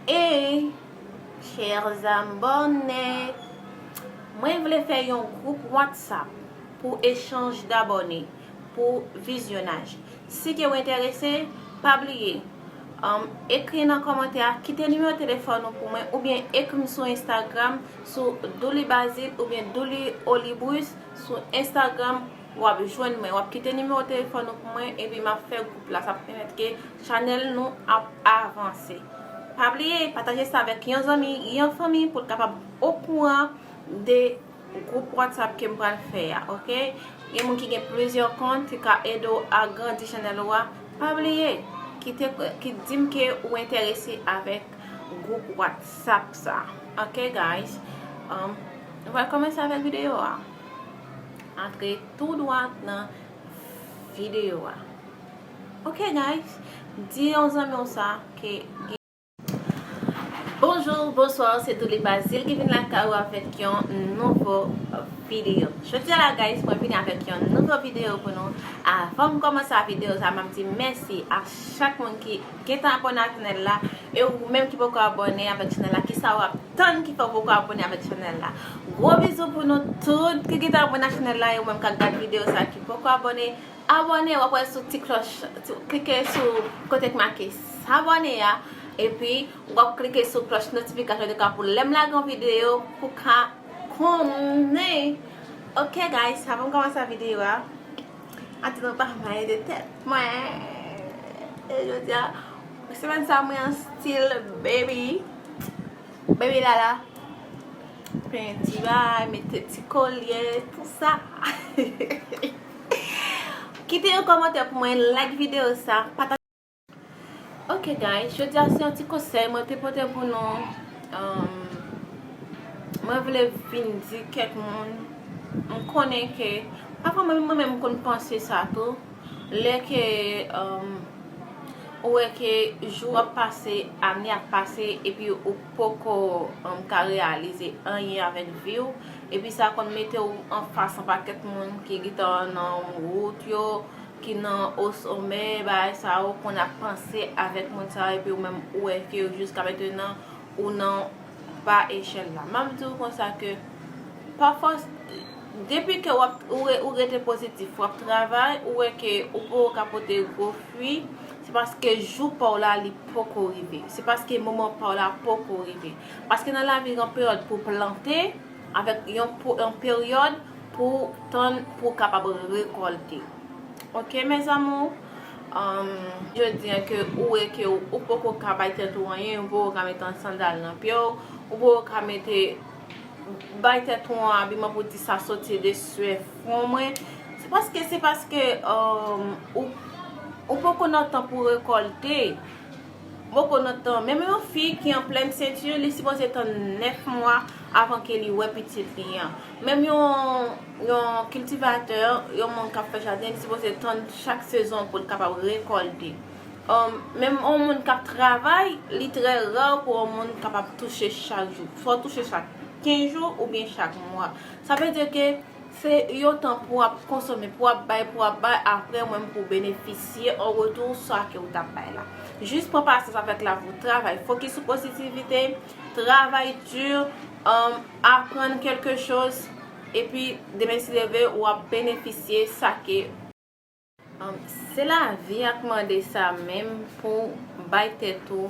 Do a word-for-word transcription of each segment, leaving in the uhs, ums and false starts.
Hey, chers abonnés, mwen vle fè yon gwoup WhatsApp pou echanj d'abonnés, pou vizyonaj. Si ke w enterese, pa bliye, um, ekri nan kòmantè a, kite nimewo telefòn ou pou mwen, oubyen ekri m sou Instagram, sou Douly Bazil oubyen Douly Olibrus sou Instagram. W ap jwenn mwen, w ap kite nimewo telefòn ou pou mwen, epi m ap fè gwoup la. Sa ap pèmèt ke chanèl nou ap avanse. Pa bliye, pataje sa avèk yon zanmi, yon fanmi, pou l kapab okouran de gwoup WhatsApp ke m pral fè a, oke? Gen moun ki gen plizyè kont, ki ka ede w agrandi chanèl ou a. Pa bliye, kite, ki di m ke ou enterese avèk gwoup WhatsApp sa. Oke, guys? Um, nou pral kòmanse avèk videyo a. Antre tou dwat nan videyo a. Oke, guys? Di yon zanmi w sa ke Bonjou, bonswa, se Douly Bazil ki vin lakay ou avèk yon nouvo videyo. Jodi a la, guys, mwen vini avèk yon nouvo videyo pou nou. Avan m kòmanse a videyo sa, m ap di mèsi a chak moun ki gentan abòne ak chanèl la. E ou menm ki poko abòne avèk chanèl la, kisa w ap tann ki fè w poko abòne avèk chanèl la? Gwo bizou pou nou tout ki gentan abòne ak chanèl la, e ou menm k ap gad videyo sa ki poko abòne. Abòne, w ap wè sou ti klòch, ti, klike sou kote k make s'abonner a, epi w ap klike sou klòch notifikasyon de ka pou lè m lage yon videyo pou ka konnen. Oke, guys, avan m kòmanse videyo a, ati nou pa maye de tèt mwen. E jodi a, semèn sa mwen an stil baby. Baby Lala. Penyen ti bay, mete ti kolye, tout sa. Kite yon kòmantè pou mwen, like videyo sa, pataje. Ok, guys, jodi a se yon ti konsèy mwen te pote pou nou. Um, mwen vle vin di kèk moun, m konnen ke, pafwa mwen, mwen menm m konn panse sa tou. Lè ke, um, ou wè ke jou ap pase, ane ap pase, epi ou poko, um, ka reyalize anyen avèk vi w, epi sa konn mete w anfas yon pakèt moun ki gentan nan wout yo, ki nan osomè, bagay sa yo, konn ap panse avèk moun sa yo, epi ou menm ou wè ke jiska mentenan, ou nan ba echèl la. M ap di w konsa ke pafwa, depi ke w ap, ou re-, ou rete pozitif, w ap travay, ou wè ke ou poko ka pote gwo fwi, se paske jou pa w la, li poko rive. Se paske moman pa w la poko rive. Paske nan lavi, gen yon peryòd pou plante, avèk yon po-, yon peryòd pou tann, pou w kapab rekòlte. Ok, mes amours? Um, jodi a ke ou wè ke ou, ou poko ka bay tèt ou anyen, ou poko ka mete yon sandal nan pye w, ou poko ka mete, bay tèt ou yon abiman pou di sa soti de swè fwon mwen. Se paske, se paske, um, ou, ou poko nan tan pou rekòlte. Poko nan tan. Menm yon fi ki an plèn senti, li sipoze tann nèf mwa avan ke li wè pitit li an. Menm yon, yon kiltivatè, yon moun k ap fè jaden, li sipoze tann chak sezon pou l kapab rekòlte. Um, menm yon moun k ap travay, li trè ra pou yon moun kapab touche chak jou. Swa w touche chak kenz jou oubyen chak mwa. Sa vle di ke se yon tan pou w ap konsome, pou w ap bay, pou w ap bay, apre ou menm pou w benefisye an retou sa ke w t ap bay la. Jis pran pasyans avèk lavi w, travay, fokis sou pozitivite, travay di, um, aprann kèlke choz, epi demen si leve, w ap benefisye sa ke Um, se lavi a k mande sa menm pou w bay tèt ou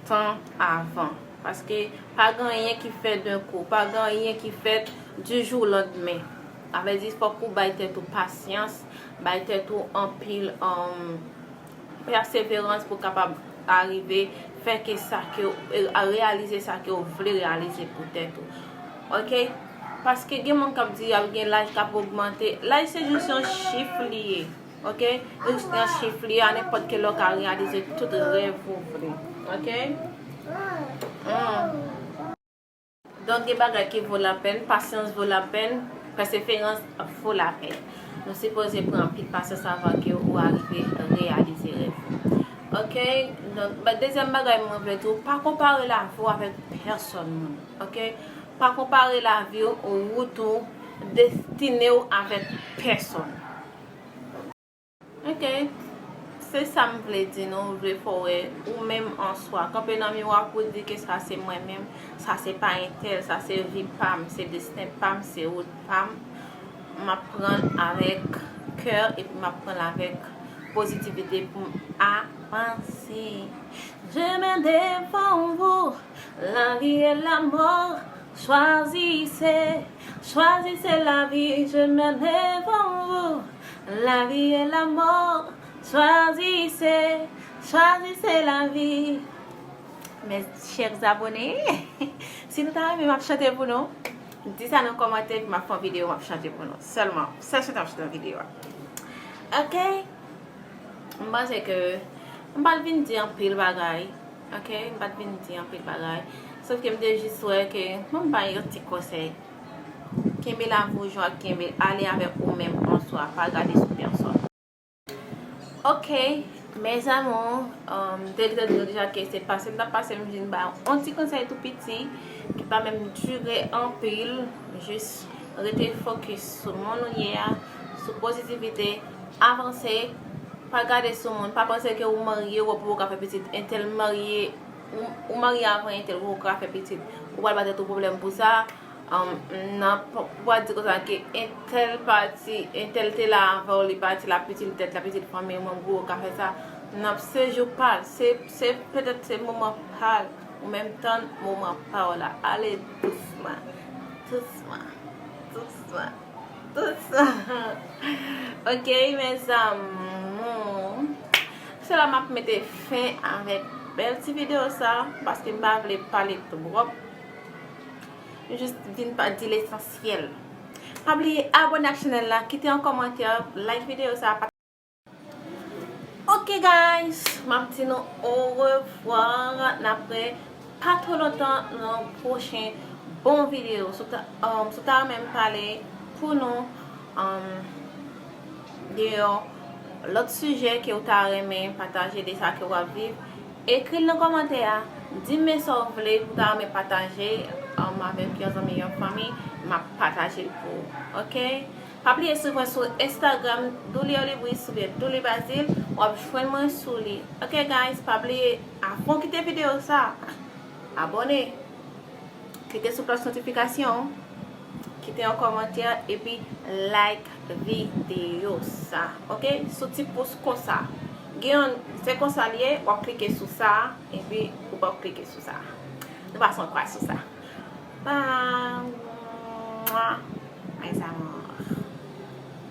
tan avan. Paske pa gen anyen ki fèt d'un coup, pa gen anyen ki fèt du jour au lendemain. Sa vle di fòk ou bay tèt ou pasyans, bay tèt ou anpil, um, pèseverans pou w kapab arive fè ke sa ke w, e, a reyalize sa ke w vle reyalize pou tèt ou. Ok? Paske gen moun k ap di y ap gen laj k ap ogmante. Laj se jis yon chif li ye. Ok? Jis yon chif li ye, a nenpòt ki lè w ka reyalize tout rèv ou vle. Ok? Hmm. Donk, gen bagay ki vo lapèn, pasyans vo lapèn, pèseverans vo lapèn. Nou sipoze pran anpil pasyans avan ke ou arive reyalize rèv ou. Ok? Donk, ba-, dezyèm bagay mwen vle di w, pa konpare lavi w avèk pèsòn moun. Ok? Pa konpare lavi w, wout ou, destine w avèk pèsòn. Ok. Se sa m vle di nou, m vle fè w wè ou menm an swa. Kanpe nan miwa pou w di ke sa se mwen menm, sa se pa entèl, sa se vi pa m, se desten pa m, se wout pa m. M ap pran l avèk kè epi m ap pran l avèk pozitivite pou m avanse. Je mèt devan vous, la vie et la mort, choisissez, choisissez la vie, je mèt devan vous, la vie et la mort, choisissez, choisissez la vie. Mes chers abonnés, si nou ta renmen m ap chante pou nou, di sa nan kòmantè, epi m ap fè yon videyo, m ap chante pou nou. Sèlman, sèl chante m ap chante nan videyo a. Ok? M panse ke m pa t vin di anpil bagay. Ok? M pa t vin di anpil bagay. Sof ke m te jis wè ke mwen m bay yon ti konsèy. Kenbe lavi w jan w ap kenbe, ale avèk ou menm an swa, pa gade sou pèsòn. Ok, mes amours, um, m te gentan di nou deja ke se pase m t ap pase, m vin ba yon ti konsèy tou piti ki pa menm dire anpil. Jis rete fokis sou moun ou ye a, sou pozitivite, avanse, pa gade sou moun, pa panse ke ou marye, ou pou ou ka fè pitit, entèl marye, ou, ou marye avan entèl, ou pou ou ka fè pitit, ou pral ba tèt ou pwoblèm pou sa. Um, nan, pou pa di konsa ke entèl pati, entèl te la avan w, li pati, l ap itil tèt, l ap itil fanmi, mwen pou ou ka fè sa. Nan, se jou pa l, se, se petèt se moman pa l, ou menm tann moman pa w la. Ale dousman, dousman, dousman, dousman. Ok, mes amours. Se la m ap mete fen avèk bèl ti videyo sa, paske m pa vle pale twòp. M jis vin pa di lesansyèl. Pa bliye abòne ak chanèl la, kite yon kòmantè, like videyo sa. Ok guys, m ap di nou orevwa, n ap wè pa twò lontan nan yon pwochen bon videyo. Si w ta, um, si w ta renmen m pale pou nou, um, de yon lòt sijè ke w ta renmen pataje de sa ke w ap viv, ekri l nan kòmantè a. Di m men sa w vle pou w ta renmen pataje, um, avèk yon zanmi, yon fanmi, m ap pataje l pou ou. Ok? Pa bliye swiv mwen sou Instagram, Douly Olibris oubyen Douly Bazil. W ap jwenn mwen sou li. Ok guys, pa bliye, avan w kite videyo sa, abòne. Klike sou klòch notifikasyon, kite yon kòmantè epi like videyo sa. Ok? Sou ti pous konsa. Gen yon, se konsa l ye, w ap klike sou sa, epi ou p ap klike sou sa. Nou pa son kwa sou sa. Bye. Mes amours.